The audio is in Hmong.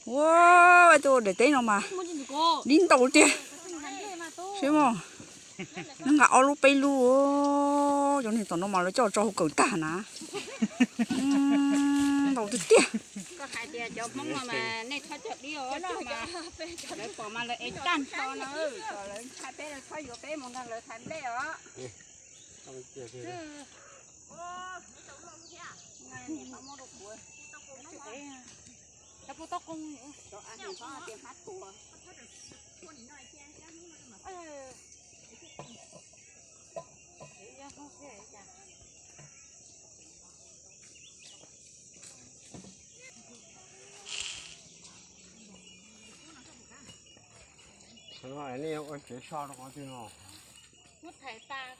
Ua, tus daim teb no mas dib ntau tiag. Seb mog, nqa ob lub peb lub. Cov niag tom no mas lawv coj tso hauv kawm tag na. Ntau tiag tiag. Nej ua tsev so rau qhov twg no? Muab thaiv tas.